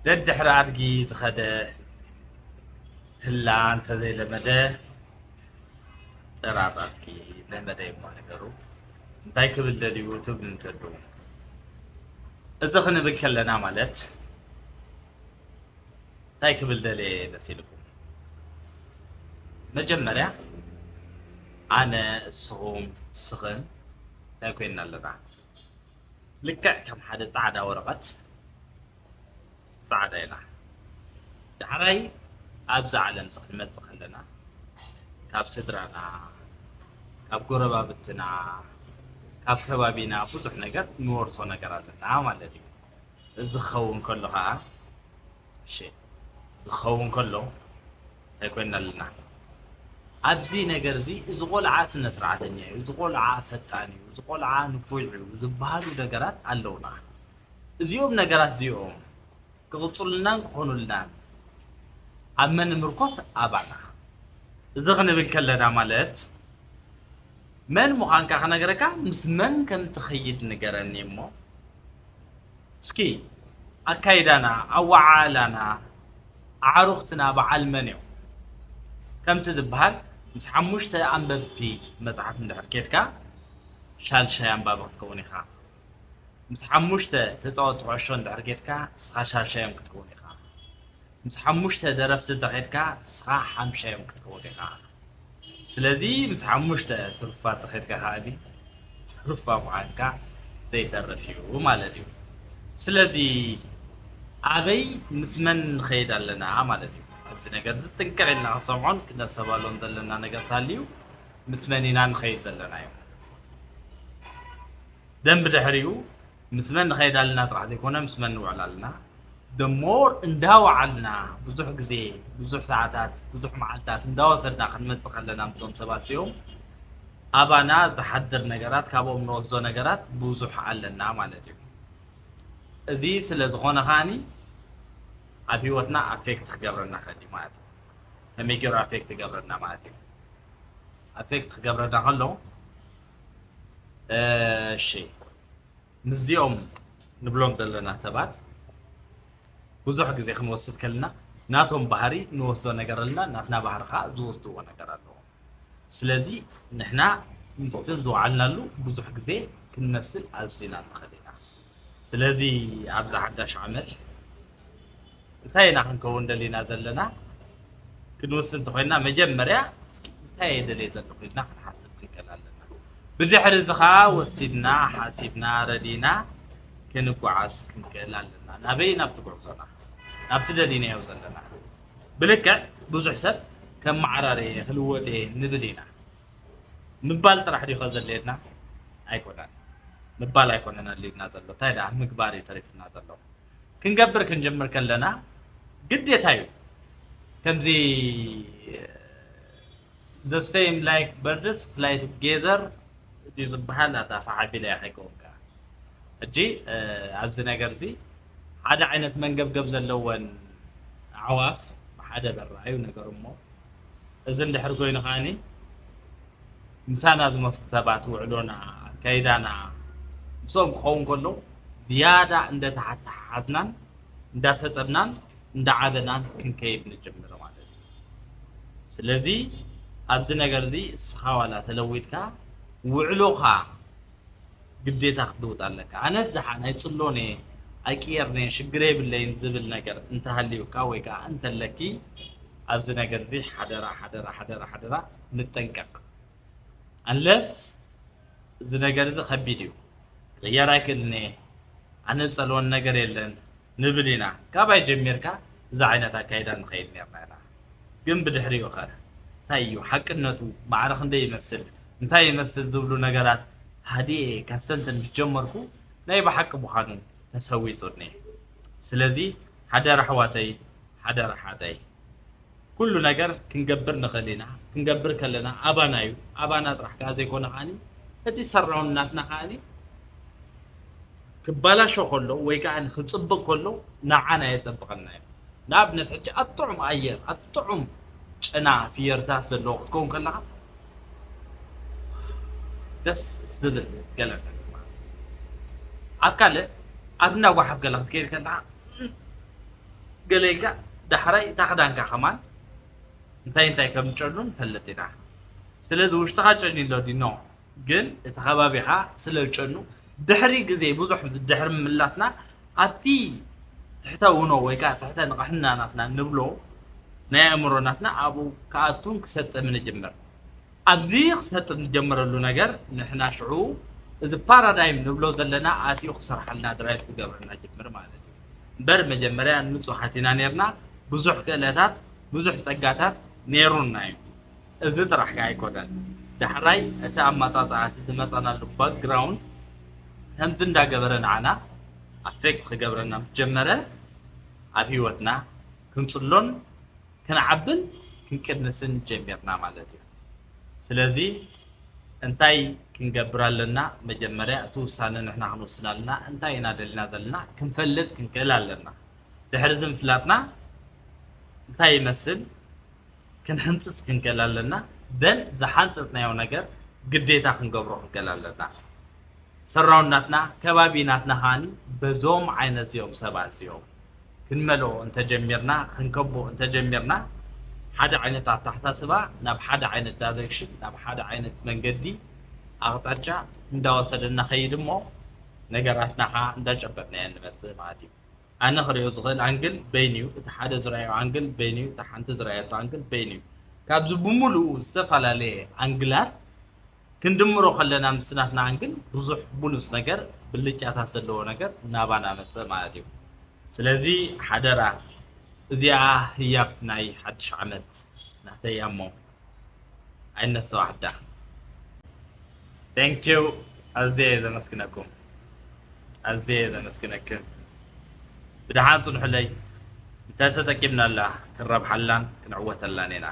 ደድሕሪ ኣድጊ ዝኸደ ህላ እንተዘይለመደ፣ ጠራር ኣድጊ ለመደ እሞ ነገሩ። እንታይ ክብል ደልዩ ትብሉ እንተልዉ፣ እዚ ክንብል ከለና ማለት እንታይ ክብል ደልየ መሲልኩም? መጀመርያ ኣነ፣ እስኹም፣ እስኽን እንታይ ኮይንና ኣለና? ልክዕ ከም ሓደ ጻዕዳ ወረቐት ጻዕዳ ኢና። ዳሕራይ ኣብዚ ዓለም እዚ ክንመጽእ ከለና ካብ ስድራና፣ ካብ ጎረባብትና፣ ካብ ከባቢና ብዙሕ ነገር ንወርሶ ነገር ኣለና ማለት እዩ። እዚ ክኸውን ከሎ ኸዓ፣ እሺ፣ እዚ ክኸውን ከሎ እንታይ ኮይና ኣለና? ኣብዚ ነገር እዚ፣ እዚ ቆልዓ ስነ ስርዓተኛ እዩ፣ እዚ ቆልዓ ፈጣን እዩ፣ እዚ ቆልዓ ንፉዕ እዩ ዝበሃሉ ነገራት ኣለውና። እዚኦም ነገራት እዚኦም ክቕጽሉልናን ክኾኑልናን ኣብ መን ንምርኮስ? ኣባና። እዚ ክንብል ከለና ማለት መን ምዃንካ ክነግረካ፣ ምስ መን ከም ትኸይድ ንገረኒ እሞ። እስኪ ኣካይዳና፣ ኣወዓዕላና፣ ኣዕሩኽትና በዓል መን እዮም? ከምቲ ዝበሃል፣ ምስ ሓሙሽተ ኣንበብቲ መጽሓፍ እንድሕር ኬድካ፣ ሻልሻይ ኣንባቢ ክትከውን ኢኻ። ምስ ሓሙሽተ ተጻወትቲ ኩዕሾ እንድሕር ኬድካ፣ ንስኻ ሻሻዮም ክትከውን ኢኻ። ምስ ሓሙሽተ ደረፍቲ እንተኸድካ፣ ንስኻ ሓምሻዮም ክትከውን ኢኻ። ስለዚ ምስ ሓሙሽተ ትሩፋት ተኸድካ ከኣኒ ትሩፋ ምዃንካ ዘይተርፍ እዩ ማለት እዩ። ስለዚ ኣበይ ምስ መን ንኸይድ ኣለና ማለት እዩ። ኣብዚ ነገር እዚ ጥንቅቕ ኢልና ክንሰምዖን ክነሰባሎን ዘለና ነገር እንተሃልዩ፣ ምስ መን ኢና ንኸይድ ዘለና እዩ። ደን ብድሕሪኡ ምስ መን ንኸይድ ኣለና ጥራሕ ዘይኮነ፣ ምስ መን ንውዕል ኣለና። The more እንዳወዓልና፣ ብዙሕ ግዜ፣ ብዙሕ ሰዓታት፣ ብዙሕ መዓልታት እንዳወሰድና ክንመጽእ ከለና፣ ምስዞም ሰባት እዚኦም ኣባና ዝሓድር ነገራት፣ ካብኦም ንወስዶ ነገራት ብዙሕ ኣለና ማለት እዩ። እዚ ስለ ዝኾነ ከኣኒ ኣብ ህይወትና ኣፌክት ክገብረና ይኽእል እዩ ማለት እዩ። ከመይ ገይሩ ኣፌክት ይገብረና ማለት እዩ? ኣፌክት ክገብረና ከሎ፣ እሺ፣ ምስዚኦም ንብሎም ዘለና ሰባት ብዙሕ ግዜ ክንወስድ ከለና፣ ናቶም ባህሪ ንወስዶ ነገር ኣለና፣ ናትና ባህሪ ከዓ ዝወስድዎ ነገር ኣለዎ። ስለዚ ንሕና ምስቲ ዝወዓልናሉ ብዙሕ ግዜ ክንመስል ኣዚና ንኽእል ኢና። ስለዚ ኣብዚ ሓዳሽ ዓመት እንታይ ኢና ክንከውን ደሊና ዘለና? ክንወስን እንተኾይንና፣ መጀመርያ እስኪ እንታይ እየ ደልየ ዘለኹ ኢልና ክንሓስብ ክንክእል ኣለና። ብድሕሪ እዚ ኸዓ ወሲድና፣ ሓሲብና፣ ረዲና ክንጓዓዝ ክንክእል ኣለና። ናበይ? ናብቲ ጉዕዞና፣ ናብቲ ደሊናዮ ዘለና። ብልክዕ ብዙሕ ሰብ ከመዓራርየ፣ ክልወጥ እየ ንብል ኢና። ምባል ጥራሕ ድዩ ከ ዘድልየና? ኣይኮነን። ምባል ኣይኮነን ኣድልዩና ዘሎ። እንታይ ደኣ ምግባር እዩ ተሪፉና ዘሎ። ክንገብር ክንጅምር ከለና ግዴታ እዩ። ከምዚ the same like birds fly together ድዩ ዝበሃል? ኣታ ፋሕ ኣቢለ እያ ከይከውን ከኣ። ሕጂ፣ እ፣ ኣብዚ ነገር እዚ ሓደ ዓይነት መንገብገብ ዘለወን ኣዕዋፍ ብሓደ በራ እዩ ነገሩ እሞ፣ እዚ እንድሕር ኮይኑ ከኣኒ ምሳና ዝመሱ ሰባት ውዕሎና፣ ኣካይዳና ምስኦም ክኸውን ከሎ ዝያዳ እንደተሓሓዝናን እንዳሰጠምናን እንዳዓበናን ክንከይድ ንጅምር ማለት እዩ። ስለዚ ኣብዚ ነገር እዚ እስኻ ዋላ ተለዊጥካ ውዕሎኻ ግዴታ ክትልውጥ ኣለካ። ኣነስ ደሓን ኣይጽሎን እየ፣ ኣይቅየርን እየ፣ ሽግር የብለይን ዝብል ነገር እንተሃልዩካ ወይ ከዓ እንተለኪ ኣብዚ ነገር እዚ ሓደራ፣ ሓደራ፣ ሓደራ፣ ሓደራ ንጠንቀቕ። ኣንለስ እዚ ነገር እዚ ከቢድ እዩ፣ ክቕየር ኣይክእልን እየ፣ ኣነ ዝጸልወኒ ነገር የለን ንብል ኢና። ካባይ ጀሚርካ እዚ ዓይነት ኣካይዳ ንኸይድ ኔርና ኢና። ግን ብድሕሪኡ ኸ እንታይ እዩ ሓቅነቱ? ማዕረ ክንደይ ይመስል? እንታይ ይመስል ዝብሉ ነገራት ሃዲኤ ከስተንትን ምስ ጀመርኩ ናይ ብሓቂ ምዃኑ ተሰዊጡኒ። ስለዚ ሓደራ ኣሕዋተይ፣ ሓደራ ሓተይ፣ ኩሉ ነገር ክንገብር ንኽእል ኢና። ክንገብር ከለና ኣባና እዩ። ኣባና ጥራሕ ከኣ ዘይኮነ ከኣኒ እቲ ዝሰርዖ ናትና ከኣኒ ክባላሾ ከሎ ወይ ከኣ ክጽብቕ ከሎ ንዓና የጸብቐና እዩ። ንኣብነት ሕጂ ኣብ ጥዑም ኣየር፣ ኣብ ጥዑም ጨና ፍየርታት ዘለዎ ክትከውን ከለኻ ደስ ዝብል ገለ ነገር ማለት እዩ። ኣብ ካልእ ኣብ እንዳ ጓሓፍ ገለ ክትከይድ ከለኻ ገለ ኢልካ ዳሕራይ እታ ክዳንካ ከማን እንታይ እንታይ ከም ጨኑ ንፈልጥ ኢና። ስለዚ ውሽጥኻ ጨኒ ኣሎ ድዩ? ኖ። ግን እቲ ከባቢኻ ስለ ዝጨኑ ድሕሪ ግዜ ብዙሕ ድሕሪ ምምላስና ኣብቲ ትሕተ ውኖ ወይ ከዓ ትሕተ ንቕሕና ናትና ንብሎ ናይ ኣእምሮ ናትና ኣብኡ ክኣቱን ክሰጥምን ይጅምር። ኣብዚ ክሰጥም ዝጀመረሉ ነገር ንሕና ሽዑ እዚ ፓራዳይም ንብሎ ዘለና ኣትዩ ክሰርሓልና ድራይቭ ክገብረና ጅምር ማለት እዩ። እምበር መጀመርያ ንፁሃት ኢና ነርና። ብዙሕ ክእለታት ብዙሕ ፀጋታት ነይሩና እዩ። እዚ ጥራሕ ከዓ ኣይኮነን። ዳሕራይ እቲ ኣመጣጣ እቲ ዝመፀናሉ ባክግራውንድ ከምዚ እንዳገበረ ንዓና ኣፌክት ክገብረና ምስ ጀመረ ኣብ ህይወትና ክንፅሎን ክንዓብን ክንቅንስን ጀሚርና ማለት እዩ። ስለዚ እንታይ ክንገብር ኣለና? መጀመርያ እቲ ውሳነ ንሕና ክንውስን ኣለና። እንታይ ኢና ደሊና ዘለና ክንፈልጥ ክንክእል ኣለና። ድሕሪ እዚ ምፍላጥና እንታይ ይመስል ክንሕንፅፅ ክንክእል ኣለና። ደን ዝሓንፀፅናዮ ነገር ግዴታ ክንገብሮ ክንክእል ኣለና። ሰራውናትና ከባቢ ናትና ከዓኒ በዞም ዓይነት እዚኦም ሰባት እዚኦም ክንመልኦ እንተጀሚርና ክንከቦ እንተጀሚርና ሓደ ዓይነት ኣተሓሳስባ ናብ ሓደ ዓይነት ዳይሬክሽን ናብ ሓደ ዓይነት መንገዲ ኣቕጣጫ እንዳወሰደና ከይድ እሞ ነገራትና ከዓ እንዳጨበጥናዮ ንመፅእ ማለት እዩ። ኣነ ክሪኦ ዝኽእል ኣንግል በይን እዩ፣ እቲ ሓደ ዝረኣዮ ኣንግል በይን እዩ፣ እቲ ሓንቲ ዝረኣየቶ ኣንግል በይን እዩ። ካብዚ ብምሉኡ ዝተፈላለየ ኣንግላት ክንድምሮ ከለና ምስ ናትና ኣንግል ብዙሕ ብሉጽ ነገር ብልጫታት ዘለዎ ነገር ናባና መጽእ ማለት እዩ። ስለዚ ሓደራ እዚኣ ህያብ ናይ ሓድሽ ዓመት ናተይ እያ እሞ ኣይነሰዋሕዳ። Thank you ኣዝየ እየ ዘመስግነኩም ኣዝየ እየ ዘመስግነክን። ብደሓን ጽንሑለይ። እንተተጠቂምናላ ክንረብሓላን ክንዕወተላን ኢና።